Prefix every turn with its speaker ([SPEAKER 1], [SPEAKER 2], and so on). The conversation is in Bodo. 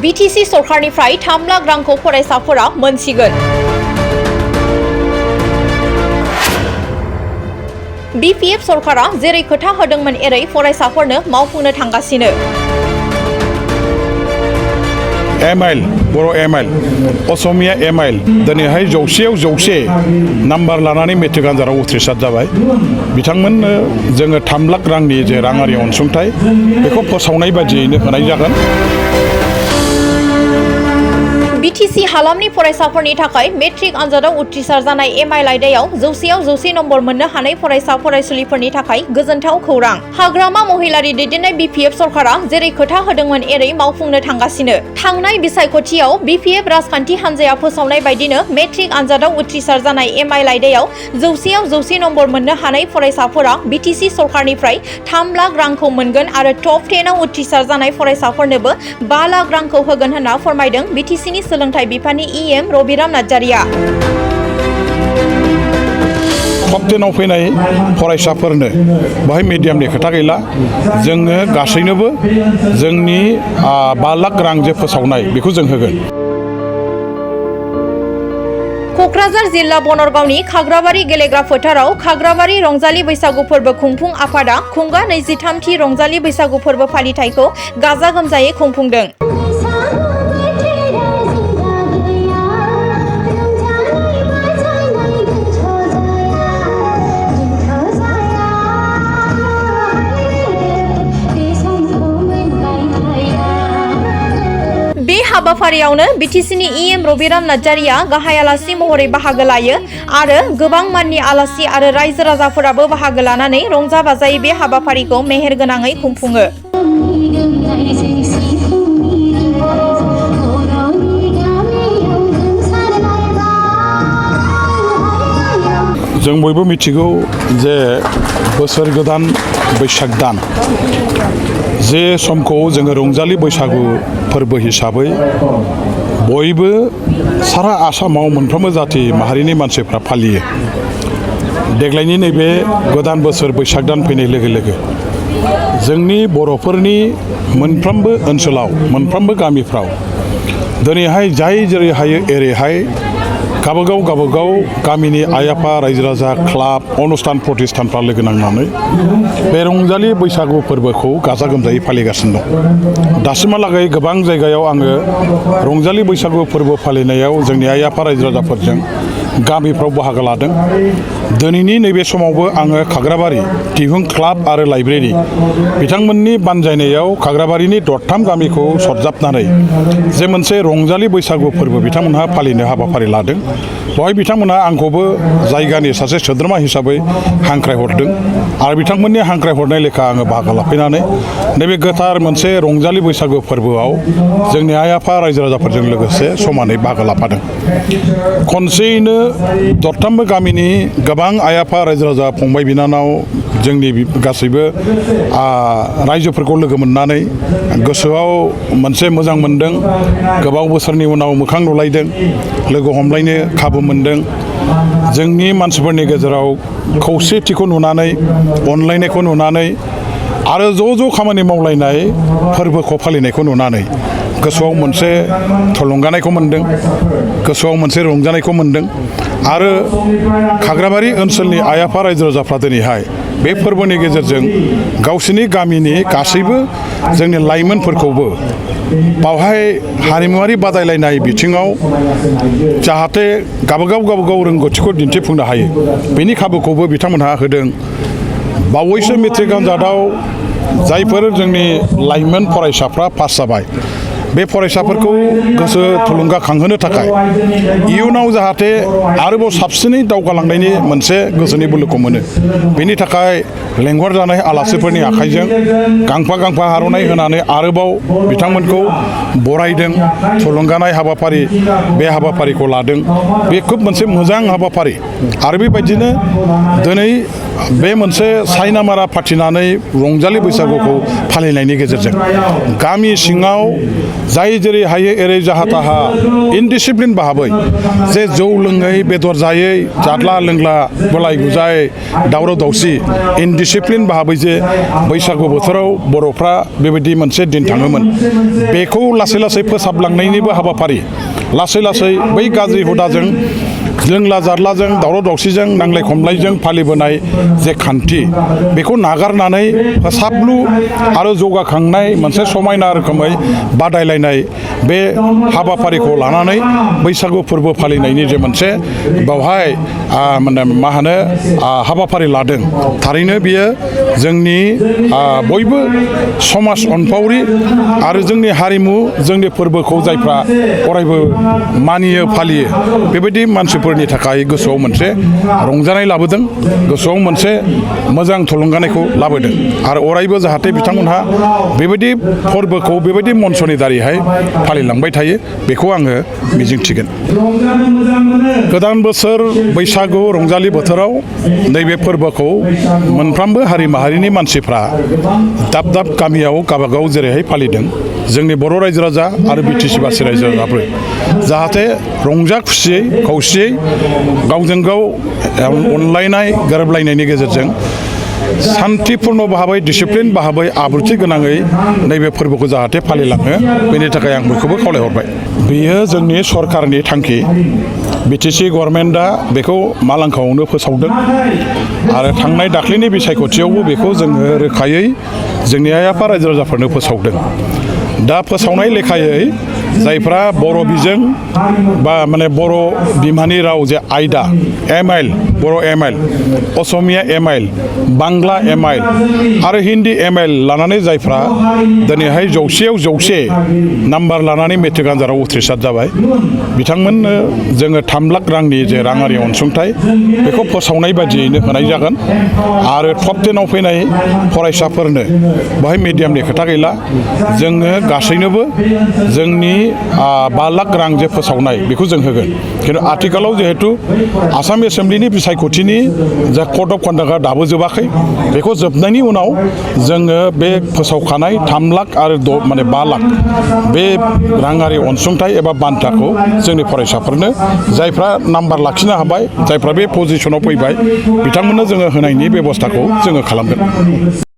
[SPEAKER 1] BTC सरकारनिफ्राय 3 लाख रांखौ फरायसाफोरा मोनसिगोन। BPF सरकारा जेरै खोथा होदोंमोन एरै फरायसाफोरनो मावफुंनो थांगासिनो।
[SPEAKER 2] एमाइल बर' एमाइल असमिया एमाइल दिनैहाय 100 नाम्बार लानानै मेट्रिक आनजादाव उथ्रिसार जाबाय। बिथांमोननो जोङो 3 लाख रांनि जे राङारि अनसुंथाइ बेखौ फोसावनाय बादियैनो होनाय जागोन। BTC हालामनि फरायसाफोरनि थाखाय मेट्रिक आनजादाव उथ्रिसार जानाय एमाइल आयदायाव 100आव 100 नम्बर मोननो हानाय फरायसा फरायसुलिफोरनि थाखाय गोजोनथाव खौरां। हाग्रामा महिलारि दैदेननाय BPF सरकारा जेरै खोथा होदोंमोन एरै मावफुंनो थांगासिनो। थांनाय बिसायख'थियाव BPF राजखान्थि हान्जाया फोसावनाय बायदिनो मेट्रिक आनजादाव उथ्रिसार जानाय एमाइल आयदायाव 100आव 100 नम्बर मोननो हानाय फरायसाफोरा BTC सरकारनिफ्राय 3 लाख रांखौ मोनगोन आरो टप 10 आव उथ्रिसार जानाय फरायसाफोरनोबो 5 लाख रांखौ होगोन होनना फोरमायदों BTCनि सोलोंथाइ बिफाननि EM रबिराम नार्जारिया। टप 10 आव फैनाय फरायसाफोरनो बाहाय मिडियामनि खोथा गैला। जोङो गासैनोबो जोंनि 5 लाख रां जे फोसावनाय बेखौ जों होगोन। क'क्राझार जिल्ला बनरगावनि खाग्राबारि गेलेग्रा फोथाराव खाग्राबारि रंजालि बैसागु फोरबो खुंफुं आफादा खुंगा 23थि रंजालि बैसागु फोरबो फालिथायखौ गाजा गोमजायै खुंफुंदों। बे हाबाफारियावनो BTCनि EM रबिराम नार्जारिया गाहाय आलासि महरै बाहागो लायो आरो गोबां माननि आलासि आरो रायजो राजाफोराबो बाहागो लानानै रंजा बाजायै बे हाबाफारिखौ मेहेरगोनाङै खुंफुङो। जों बयबो मिथिगौ जे बोसोर गोदान बैसाग दान जे समखौ जोङो रंजालि बैसागु फोरबो हिसाबै बयबो सारा आसामाव मोनफ्रोमबो जाथि माहारिनि मानसिफ्रा फालियो। देग्लायनि नैबे गोदान बोसोर बैसाग दान फैनाय लोगो लोगो जोंनि बर'फोरनि मोनफ्रोमबो ओनसोलाव मोनफ्रोमबो गामिफ्राव दिनैहाय जाय जेरै हायो एरैहाय गावबागाव गामिनि आइ आफा रायजो राजा क्लाब अनुस्थान प्रतिष्ठानफ्रा लोगो नांनानै बे रंजालि बैसागु फोरबोखौ गाजा गोमजायै फालिगासिनो दं। दासिमहालागै गोबां जायगायाव आङो रंजालि बैसागु फोरबो फालिनायाव जोंनि आइ आफा रायजो राजाफोरजों गामिफ्राव बाहागो लादों। दिनैनि नैबे समावबो आङो खाग्राबारि टिहुं क्लाब आरो लाइब्रेरि बिथांमोननि बानजायनायाव खाग्राबारिनि दरथाम गामिखौ सरजाबनानै जे मोनसे रंजालि बैसागु फोरबो बिथांमोनहा फालिनो हाबाफारि लादों। बेवहाय बिथांमोनहा आंखौबो जायगानि सासे सोद्रोमा हिसाबै हांख्रायहरदों आरो बिथांमोननि हांख्रायहरनाय लेखा आङो बाहागो लाफैनानै नैबे गोथार मोनसे रंजालि बैसागु फोरबोआव जोंनि आइ आफा रायजो राजाफोरजों लोगोसे समानै बाहागो लाफादों। खनसेयैनो दरथामबो गामिनि गोबां आइ आफा रायजो राजा फंबाय बिनानाव जोंनि गासैबो रायजोफोरखौ लोगो मोननानै गोसोआव मोनसे मोजां मोनदों। गोबाव बोसोरनि उनाव मोखां नुलायदों, लोगो हमलायनो खाबु मोनदों। जोंनि मानसिफोरनि गेजेराव खौसेथिखौ नुनानै अनलायनायखौ नुनानै आरो ज' खामानि मावलायनाय फोरबोखौ फालिनायखौ नुनानै गोसोआव मोनसे थुलुंगानायखौ मोनदों, गोसोआव मोनसे रंजानायखौ मोनदों आरो खाग्राबारि ओनसोलनि आइ आफा रायजो राजाफ्रा दिनैहाय बे फोरबोनि गेजेरजों गावसिनि गामिनि गासैबो जोंनि लाइमोनफोरखौबो बावहाय हारिमुवारि बादायलायनाय बिथिङाव जाहाथे गावबागाव रोंगौथिखौ दिन्थिफुंनो हायो बेनि खाबुखौबो बिथांमोनहा होदों। बावैसो मेट्रिक आनजादाव जायफोर जोंनि लाइमोन फरायसाफ्रा पास जाबाय बे फरायसाफोरखौ गोसो थुलुंगाखांहोनो थाखाय इयुनाव जाहाथे आरोबाव साबसिनै दावगालांनायनि मोनसे गोसोनि बोलोखौ मोनो बेनि थाखाय लेंहरजानाय आलासिफोरनि आखाइजों गांफा आर'नाइ होनानै आरोबाव बिथांमोनखौ बरायदों। थुलुंगानाय हाबाफारि बे हाबाफारिखौ लादों। बे खोब मोनसे मोजां हाबाफारि आरो बेबायदिनो दिनै बे मोनसे सायनामारा फाथिनानै रंजालि बैसागुखौ फालिनायनि गेजेरजों गामि सिङाव जाय जेरै हायो एरै जाहा ताहा इनडिसिप्लिन भाबै जे जौ लोङै बेदर जायै जादला लोंला गलाय गुजाय दावराव दावसि इनडिसिप्लिन भाबै जे बैसागु बोथोराव बर'फ्रा बेबायदि मोनसे दिन थाङोमोन बेखौ लासै लासै फोसाबलांनायनिबो हाबाफारि लासै लासै बै गाज्रि हुदाजों लोंला जारलाजों दावराव दावसिजों नांलाय खमलायजों फालिबोनाय जे खान्थि बेखौ नागारनानै फोसाबलु आरो जौगाखांनाय मोनसे समायना रोखोमै बादायलायनाय बे हाबाफारिखौ लानानै बैसागु फोरबो फालिनायनि जे मोनसे बेवहाय मा होनो हाबाफारि लादों थारैनो बियो जोंनि बयबो समाज अनफावरि आरो जोंनि हारिमु जोंनि फोरबोखौ जायफ्रा अरायबो मानियो फालियो बेबायदि मानसिफोरनि थाखाय गोसोआव मोनसे रंजानाय लाबोदों गोसोआव मोनसे मोजां थुलुंगानायखौ लाबोदों आरो अरायबो जाहाथे बिथांमोनहा बेबायदि फोरबोखौ बेबायदि मन्चनि दारैहाय फालिलांबाय थायो बेखौ आङो मिजिंथिगोन गोदान बोसोर बैसागु रंजालि बोथोराव नैबे फोरबोखौ मोनफ्रोमबो हारि माहारिनि मानसिफ्रा दाब दाब गामियाव गावबागाव जेरैहाय फालिदों जोंनि बर' रायजो राजा आरो बिटिसि बासि रायजो राजाफोर जाहाथे रंजा खुसियै खौसेयै गावजों गाव अनलायनाय गोरोबलायनायनि गेजेरजों सान्थिपूर्ण भाबै डिसिप्लिन भाबै आब्रुथि गोनाङै नैबे फोरबोखौ जाहाथे फालिलाङो बेनि थाखाय आं बयखौबो खावलायहरबाय बेयो जोंनि सरकारनि थांखि बिटिसि गभर्नमेन्टआ बेखौ मालांखावआवनो फोसावदों आरो थांनाय दाख्लैनि बिसायख'थियावबो बेखौ जोङो रोखायै जोंनि आइ आफा रायजो राजाफोरनो फोसावदों दा फोसावनाय लेखायै जायफ्रा बर' बिजों बा बर' बिमानि राव जे आयदा एमआइएल बर' एमआइएल असमिया एमआइएल बांला एमआइएल आरो हिन्दी एमआइएल लानानै जायफ्रा दिनैहाय 100आव 100 नाम्बार लानानै मेट्रिक आनजादाव उथ्रिसार जाबाय बिथांमोननो जोङो 3 लाख रांनि जे राङारि अनसुंथाइ बेखौ फोसावनाय बायदियैनो होनाय जागोन आरो टप 10आव फैनाय फरायसाफोरनो बेहाय मिडियामनि खोथा गैला जोङो गासैनोबो जोंनि 5 लाख रां जे फोसावनाय बेखौ जों होगोन खिन्थु आथिखालाव जिहेतु आसाम एसेम्ब्लिनि बिसायख'थिनि जा कड अफ कन्डाक्टआ दाबो जोबाखै बेखौ जोबनायनि उनाव जोङो बे फोसावखानाय 3 लाख आरो 5 लाख बे राङारि अनसुंथाइ एबा बान्थाखौ जोंनि फरायसाफोरनो जायफ्रा नाम्बार लाखिनो हाबाय जायफ्रा बे पजिसनाव फैबाय बिथांमोननो जोङो होनायनि बेबस्थाखौ जोङो खालामगोन